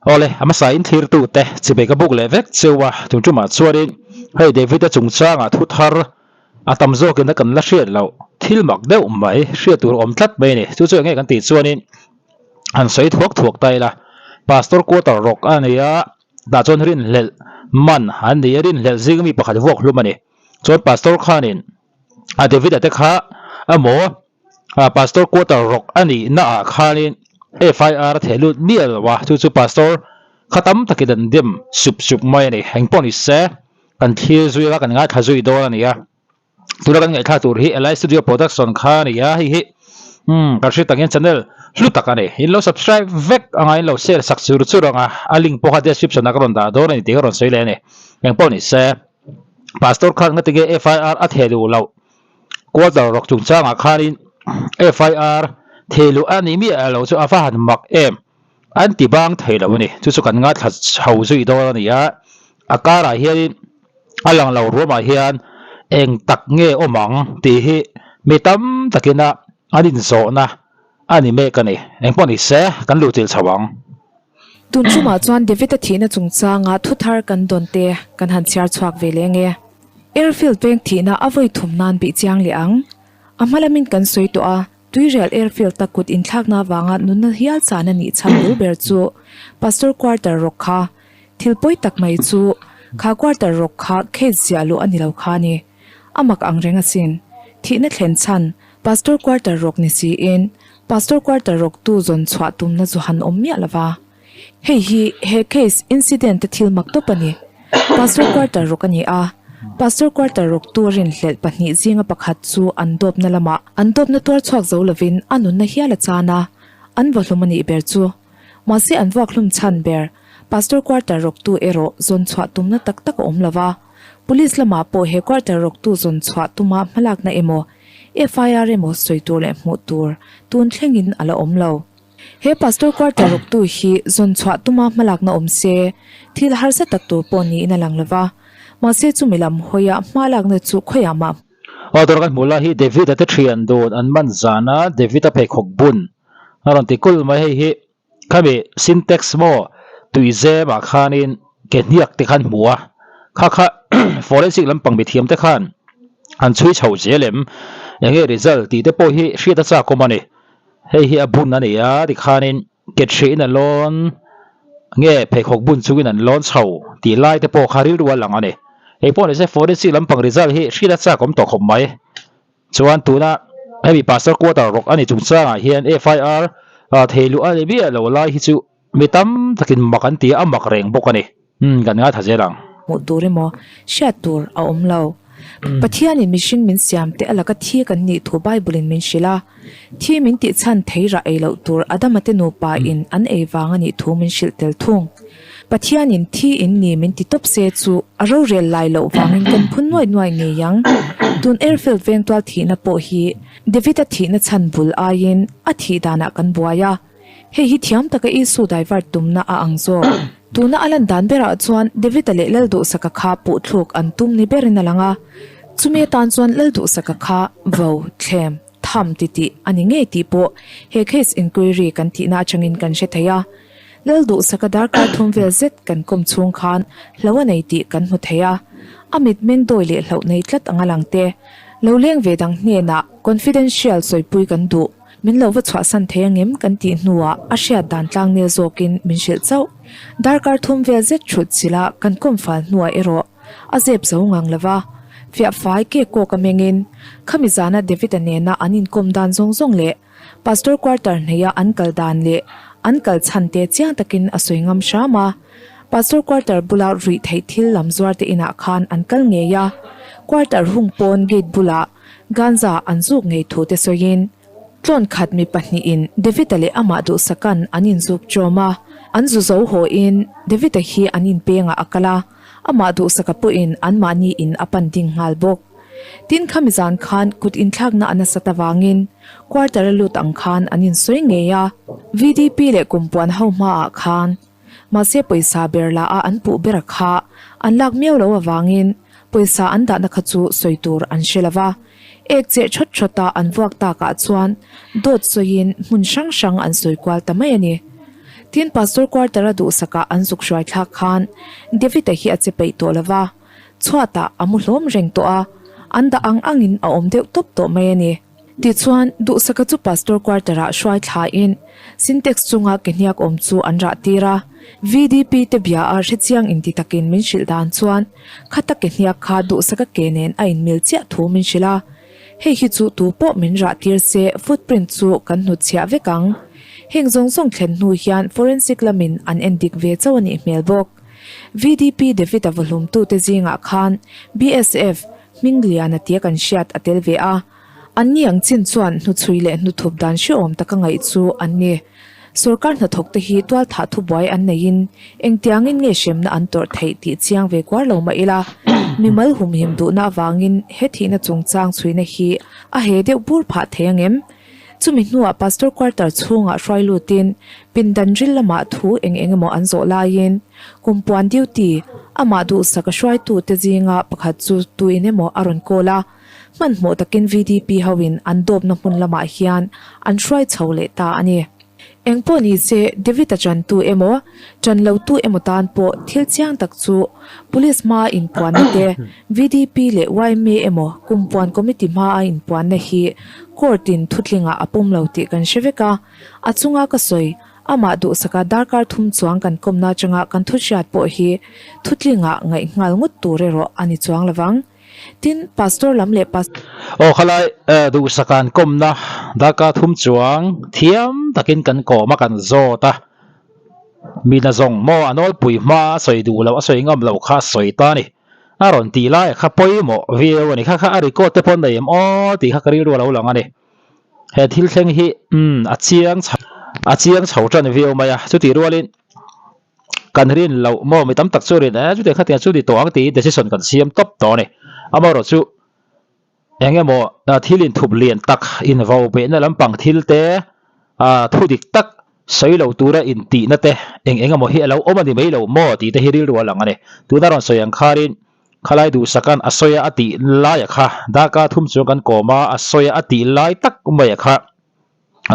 Awle, a hmasa in thlirtute chibei ka buk leh vek cheu a, tun tumah chuanin hei David-a chungchangah thu thar a tam zawkin a kan la hriat loh thil mak deuh mai hriat tur awm tlat mai a ni. Chu chu enge kan tih chuanin han sawi thuak thuak ta ila, Pastor quarter rawk a ni a, tah chuan rinhlelh man an ni a, rinhlelh zinga mi pakhat vuak hlum a ni. Chuan Pastor khanin a David-a te kha emaw Pastor quarter rawk a nih na ah khanin FIR a theh lut miah lo a, chu chu Pastor kha tam takin an dem sup sup mai a ni. Engpawh ni se kan thlir zui anga kan ngaithla zui dawn a ni a, tuna kan ngaihthlak tur hi Eli Studio Production kha a ni a, hei hi umm kan hriat angin channel hlu tak a ni. In lo subscribe vek anga in lo share sak chur chur anga a link pawh kha description ah ka rawn dah dawn a ni tih ka rawn sawi leh a ni. Engpawh ni se Pastor khan ngatinge FIR a theh duh loh Quarter rawk chungchangah khanin FIR thehluh a nih miah lo chu a va han mak em? An ti bang thei lo a ni. Chu chu kan ngaithla chho zui dawn a ni a. A karah hianin a lang lo ruamah hian eng tak nge awm ang tih hi mi tam takina an inzawhna a ni mek a ni. Engpawh ni se kan luhchilh chho ang. Tun chumah chuan David-a thihna chungchanga thu thar kan dawn te kan han chhiar chhuak ve leng e. Airfield peng thihna a vawi thum nan bih chiang leh ang. A hma lamin kan sawi tawh a, Tuirial Airfield-a kut inthlakna avanga nunna hial chan a nih chhan bul ber chu Pastor Quarter rawk kha. Thil pawi tak mai chu kha Quarter rawk kha case ziah luh a ni lo kha a ni. A mak ang reng asin. Thihna thlen chhan Pastor Quarter rawk ni siin Pastor Quarter rawktu zawn chhuah tumna chu han awm miah lo va. Hei hi he case incident te thil mak tawp a ni. Pastor Quarter rawk a ni a, Pastor Quarter rawktu rinhlelh pahnih zinga pakhat chu an dawpna lamah an dawpna tuar chhuak zo lovin a nunna hial a chan a, an vawhlum a nih ber chu. Mahse an vuakhlum chhan ber Pastor Quarter rawktu erawh zawn chhuah tumna tak tak a awm lo va. Police lamah pawh he Quarter rawktu zawn chhuah tuma hmalakna emaw FIR emaw sawi tur leh hmuh tur tun thlengin a la awm lo. He Pastor quarter rawktu hi zawn chhuah tuma hmalakna awm se, thil harsa tak tur pawh niin a lang lo va. Mahse chumi lam hawia hmalakna chu khawiah mah. Aw dawr kan hmuh lai hi David-a te thian dun an man zana David-a pheikhawk bun a rawn ti kulh mai hei hi Khami syntax maw tuizem ah khanin ke hniak te khan hmu a, kha kha forensic lampang mithiam te khan an chhui chho zel em, enge result tih te pawh hi hriat a chak awm a ni. Hei hi a bun a ni a tikhanin ke thriin an lawn nge pheikhawk bun chungin an lawn chho tih lai te pawh kha rilru a lang a ni. Hei pawh nise forensic lampang result hi hriat a chak awm tawh khawp mai. Chuan tuna hemi Pastor Quarter rawk a ni chungchangah hian FIR thei luh a ni miah lo lai hi chu mi tam takin mak an ti a, a mak reng bawk a ni. Umm kan ngaithla zel ang. Hmuh tur emaw hriat tur a awm lo. Pathianin mihring min siam te a laka thi kan nih thu Bible in min hrilh a. Thi min tih chhan thei rah ei loh tur Adama te nupa in an ei vang a nih thu min hrilh tel thung. Pathianin thi in ni min ti tawp se chu a rorel lai loh vangin kan phun nuai nuai ngei ang. Tun Airfield vengtual thihna pawh hi David-a thihna chhan bul aiin a thih danah kan buai a. Hei hi thiam taka Isu divert tumna a ang zawk. Tuna a lan dan berah chuan David-a leh Lalduhsaka kha puhthluk an tum ni berin a lang a. Chumi atan chuan Lalduhsaka kha vo, thlem, tham ti tih a ni ngei tih pawh he case inquiry kan tihna atangin kan hre thei a. Lalduhsaka darkar thum vel zet kan kawm chhung khan hlo a nei tih kan hmu thei a. A mitmeng dawi leh hloh nei tlat anga lang te, lo leng ve dang hnenah confidential sawipui kan duh. Min lo va chhuahsan thei angem kan tih hnuah a hriat dan tlang nel zawkin min hrilh chauh. Darkar thum vel zet thut chilh a kan kawm fal hnuah erawh a zep zo ngang lo va. Fiah fai ke kawk a mengin khami zana David-a nena an inkawm dan zawng zawng leh Pastor quarter hneia an kal dan leh an kal chhan te chiang takin a sawi ngam hram a. Pastor quarter bula ruih theih thil lam zuar te inah khan an kal ngei a. Quarter hung pawn gate bulah Ganza an zuk ngei thu te sawiin tlawn khat mi pahnihin David-a leh amah duhsakan an inzuk chawm a, an zu zo hawiin David-a hi an inpengah a kal a, amah duhsaka pawhin anmahni in a pan ding nghal bawk. Tin khami zan khan kut inthlakna a nasat avangin quarter-a lut ang khan an insawi ngei a, VDP leh kumpuan ho hmaah khan Mahse pawisa ber la a an puh ber a kha an lak miau lo avangin pawisa an dahna kha chu sawi tur an hre lo va. Ek cheh thawt thawt a an vuak takah chuan dawt sawiin hmun hrang hrang an sawi kual ta mai a ni. Tin, Pastor Quarter-a duhsakah an zuk hruai thlak khan David-a hi a che peih tawh lo va, chhuatah a mu hlawm reng tawh a, an dah ang angin a awm deuh tawp tawh mai a ni. Tichuan, duhsaka chu Pastor Quarter-ah hruai thlain Sintex chunga ke hniak awm chu an rah tir a. VDP te bia a hrechiang inti takin min hrilh dan chuan khata ke hniak kha duhsaka ke nen a inmil chiah thu min hrilh a. Hei hi chu tu pawh min rah tir se footprint chu kan hnutchhiah vek ang. Heng zawng zawng thlen hnu hian forensic lamin an endik ve chauh a nih hmel bawk. VDP David-a vawhlumtute zingah khan BSF Hmingliana tia kan hriat a tel ve a. An ni ang chin chuan hnuchhui leh hnuthup dan hrehawm taka ngaih chu an ni. Sorkar hnathawkte hi tualthah thubuai an neihin engtiangin nge hremna an tawrh theih tih chiang ve kuar lo mah ila, mimal humhim duhna avangin he thihna chungchang chhuina hi a he deuh bur phah thei ang em? Chumi hnuah Pastor Quarter chhungah hruai lutin pindan ril lamah thu eng eng emaw an zawh laiin kumpuan duty amah duhsak a hruaitute zinga pakhat chu tuin emaw a rawn call a. Hmanhmawh takin VDP hoin an dawpna hmun lamah hian an hruai chho leh ta a ni. Engpawh ni se, David-a chantu emaw, chan lotu emaw tan pawh thil chiang tak chu Police hmaa inpuanna te, VDP leh yma emaw kumpuan committee hmaa inpuanna hi court-in thutlingah a pawm lo tih kan hre vek a. A chunga ka sawi, amah duhsaka darkar thum chuang kan kawmna atanga kan thuhriat pawh hi thutlingah ngaih nghal ngawt tur erawh a ni chuang lovang. Tin, Pastor lam leh Pastor. Aw khalai duhsaka'n kawmna darkar thum chuang thiam takin kan kawm a kan zawt a, mina zawng maw a nawlpui hma a sawi duh loh a sawi ngam loh kha a sawi ta a ni. A rawn tih lai kha pawimawh viau a ni. Kha kha a record te pawh an nei em aw tih kha ka rilru a lo lang a ni. He thil thleng hi umm a chiang chho a chiang chho tan viau mai a, chutih rualin Kan rin loh maw mi tam tak chu rin e chutiang khatiang chu ni tawh ang tiin decision kan siam tawp tawh a ni. Amaherawh chu eng emaw thil inthup lian tak invo behna lampang thil te thu dik tak sawi lo tura intihna te eng eng emaw hi a lo awm a ni mai lo maw tih te hi rilru a lang a ni. Tuna rawn sawi ang kharin khalai duhsakan a sawi a a tih laia kha darkar thum chuang kan kawm a a sawi a a tih lai tak maia kha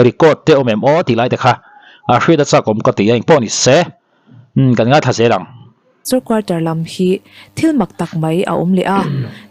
record te awm em aw tih lai te kha a hriat a chak awm ka ti a engpawh ni se umm kan ngaithla zel ang. Sir quarter lam hi thil mak tak mai a awm leh a,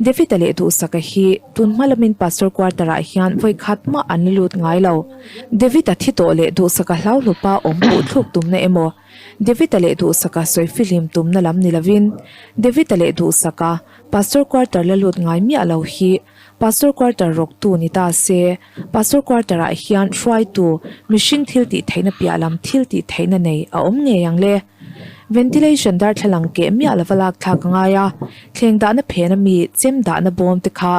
David-a leh Duhsaka hi tun hma lamin Pastor quarter ah hian vawi khat mah an la lut ngai lo. David-a thi tawh leh Duhsaka hlau hlupa awm puh thluk tumna emaw, David-a leh Duhsaka sawi fihlim tumna lam ni lovin, David-a leh Duhsaka Pastor quarter la lut ngai miah lo hi Pastor quarter rawktu ni ta se, Pastor quarter ah hian hruaitu mihring thil tih theihna piah lam thil tih theihna nei a awm ngei ang le. Ventilation darthlalang keh miah lova lak thlak a ngai a, thleng dahna phen a mi chem dahna bawm te kha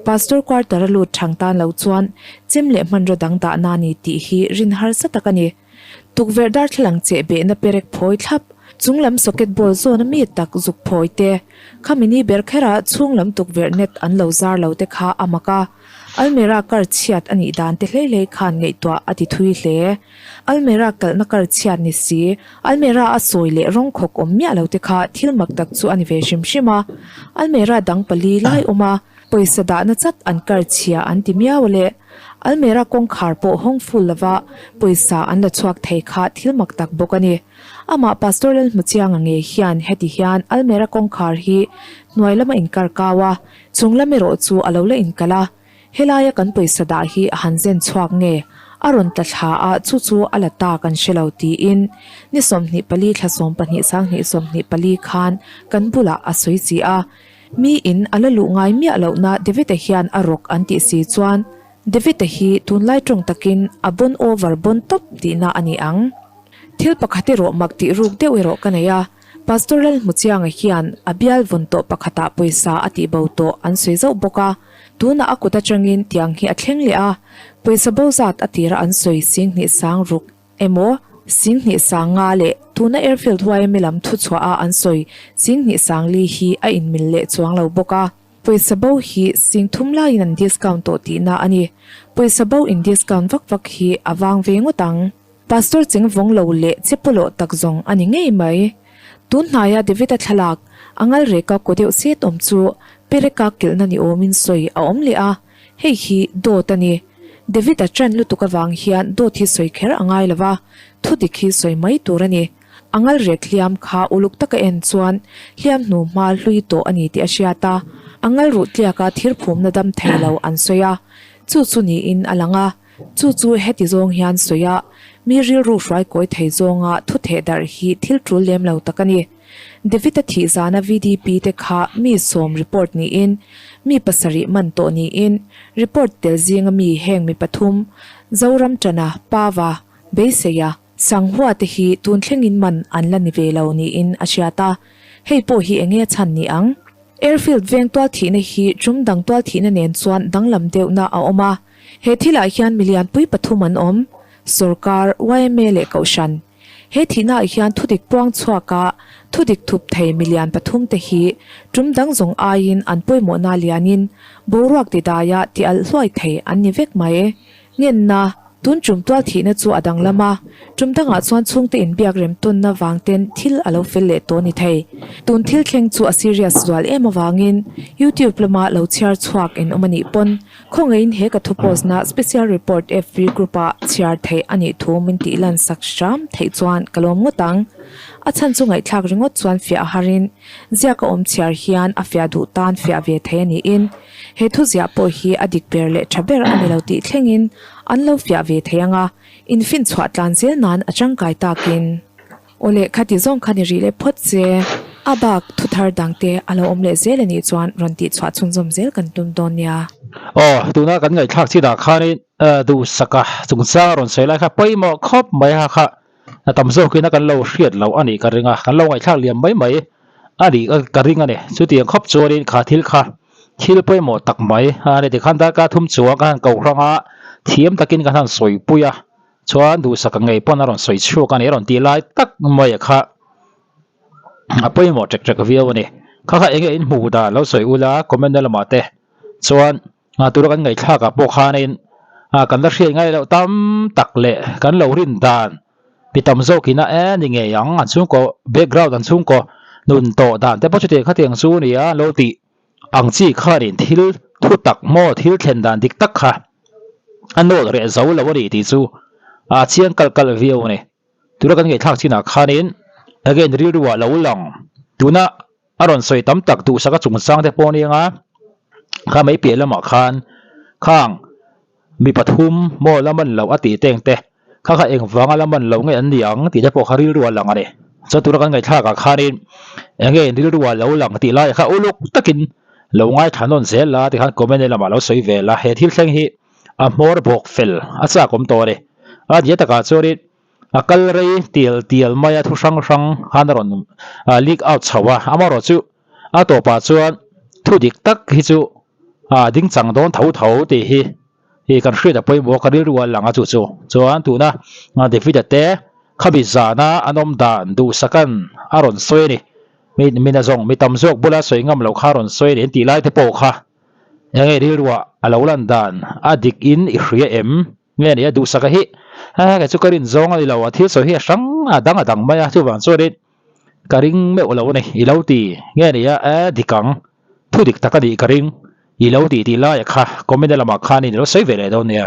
Pastor quarter a lut thang tan lo chuan chem leh hmanraw dang dahna a ni tih hi rin harsa tak a ni. Tukverh darthlalang cheh behna perek phawi thlap, chung lam socket ball zawn a mi tak zuk phawi te, khami ni ber kherah chhung lam tukverh net an lo zar lo te kha a mak a. Almera kar chhiat a nih dan te hlei hlei khan ngaihtuah a ti thui hle. Almera kalhna kar chhiat ni si, Almera a sawi leh rawng khawk awm miah lo te kha thil mak tak chu a ni ve hrim hrim a. Almera dang pali lai awm a, pawisa dahna chat an kar chhia an ti miau a le. Almera kawngkhar pawh hawng ful lova pawisa an la chhuak thei kha thil mak tak bawk a ni. Amah Pastor Lalhmuchianga ngei hian heti hian Almera kawngkhar hi hnuai lama inkar kau a, chung lam erawh chu a lo la inkalh a. Helaia kan pawisa dah hi a han zen chhuak nge a rawn tla thla a chu chu a la ta kan hre lo tiin ni 24 thla 12 sanghnih 24 khan kan bulah a sawi chi a. Mi in a la luh ngai miah lohna David-a hian a rawk an tih si chuan David-a hi tunlai tawng takin a bon over bon tawp tihna a ni ang. Thil pakhat erawh mak tih ruk deuh erawh ka nei a, Pastor Lalhmuchianga hian a bial vawn tawh pakhatah pawisa a tih bo tawh an sawi zauh bawk a, tunah a kut atangin tiang hi a thleng leh a, pawisa bo zat a tira an sawi singhnih sang ruk Emaw, Singhnih sang nga leh tuna Airfield yma lam thuchhuah a an sawi Singhnih sang li hi a inmil leh chuang lo bawk a. Pawisa bo hi sing thum laiin an discount tawh tihna a ni. Pawisa bo in discount vak vak hi a vang ve ngawt ang. Pastor cheng vawng lo leh che pawlawh tak zawng a ni ngei mai. Tun hnaia David-a thlalak, a ngal reka kaw deuh set awm chu pereka kilhna ni awmin sawi a awm leh a. Hei hi dawt a ni. David-a ṭan lutuk avang hian dawt hi sawi kher a ngai lo va. Thudik hi sawi mai tur a ni. A ngal rek hliam kha uluk taka en chuan hliam hnu hma hlui tawh a ni tih a hriat a, a ngal ruh tliaka thir phumna dam thei lo an sawi a, chu chu niin a lang a, chu chu heti zawng hian sawi a, mi rilru hruai kawi thei zawnga thu theh darh hi thil tul lem lo tak a ni. David-a thih zana VDP te kha mi sawm report niin, mi pasarih man tawh niin, report tel zinga mi heng mi pathum, Zoramchana, Pava, Beiseia, Sanghua te hi tun thlengin man an la ni ve lo niin a hriat a, hei pawh hi enge a chhan ni ang? Airfield veng tual thihna hi tum dang tual thihna nen chuan danglam deuhna a awm a, he thilah hian milian pui pathum an awm, Sorkar, yma leh Kohhran. He thihnaah hian thudik puang chhuak a, thudik thup thei milian pathum te hi tum dang zawng aiin an pawimawhna lianin boruak tidaia ti alh hluai thei an ni vek mai. Ngenna, Tun tum tual thihna chu a danglam a, tum dangah chuan chhungte inbiak rem tawnna vang ten thil a lo fel leh tawh ni thei. Tun thil thleng chu a serious zual em avangin YouTube lama lo chhiar chhuak in awm a nih pawn khawngaihin he ka thu post na special report FB group ah chhiar theih a nih thu min tih lan sak hram theih chuan ka lawm ngawt ang. A chhan chu ngaihthlak ringawt chuan fiah a harin ziak a awm chhiar hian a fiah duh tan fiah ve thei a niin He thuziah pawh hi a dik ber leh tha ber a ni lo tih thlengin an lo fiah ve thei ang a, infinchhuah tlan zel nan a tangkai takin. Aw leh khati zawng kha ni rih leh phawt che. A bak thu thar dangte a lo awm leh zel a nih chuan rawn tihchhuah chhunzawm zel kan tum dawn nia. Aw, tuna kan ngaihthlak chinah khanin duhsaka chungchang a rawn sawi lai kha pawimawh khawp mai a kha a tam zawkin a kan lo hriat loh a nih ka ring a, kan lo ngaihthlak liam mai mai a nih ka ring a ni. Chutiang khawp chuanin kha thil kha thil pawimawh tak mai a ni tikhan darkar thum chuang ka han ko hrang a, thiam takin ka han sawipui a, chuan duhsaka ngei pawn a rawn sawi chhuak a ni a rawn tih lai tak mai a kha a pawimawh ṭek ṭek viau a ni. Kha kha enge in hmuh dan lo sawi ula comment na lamah te chuan Ah tura kan ngaihthlak ah pawh khanin ah kan la hriat ngai loh tam tak leh kan lo rin dan mi tam zawkin a e ni ngei ang an chhungkaw background an chhungkaw nun tawh dan te pawh chutiang khatiang chu a ni a lo tih ang chi khanin thil thu tak maw thil thlen dan dik tak kha a nawt reh zo lo a ni tih chu ah chiang kalh kalh viau a ni. Tura kan ngaihthlak chinah khanin again rilru ah lo lang tuna a rawn sawi tam tak duhsaka chungchang te pawh aniang a kha mai piah lamah khan khang mi pathum maw la man loh a tih teng te kha kha engvanga la man loh nge an ni ang tih te pawh kha rilru a lang a ni chuan tuna kan ngaihthlak ah khanin enge rilru ah lo lang tih lai kha uluk takin lo ngaithla nawn zel la tikhan comment lamah lo sawi vel a he thil thleng hi a hmawr bawk fel a chak awm tawh a ni. A nia takah chuanin a kal rei tial tial mai a thu hrang hrang khan a rawn leak out chho a, amaherawh chu a tawpah chuan thu dik tak hi chu a ding chang dawn tho tho tih hi hi kan hriat a pawimawh a ka rilru a lang a chu chu. Chuan tuna David-a te khami zana an awm dan duhsakan a rawn sawi a ni. Mi mina zawng mi tam zawk bula sawi ngam loh kha a rawn sawi a ni an tih lai te pawh kha Enge rilruah a lo lan dan a dik in i hria em? Nge ni a duhsak a hi he kei chu ka rin zawng a ni lo a thil sawi hi a hrang a dang a dang mai a chuvang chuanin ka ring meuh lo a ni i lo ti nge ni a e dik ang thu dik tak a nih ka ring i lo ti tih lai a kha comment lamah khanin i lo sawi ve leh dawn nia.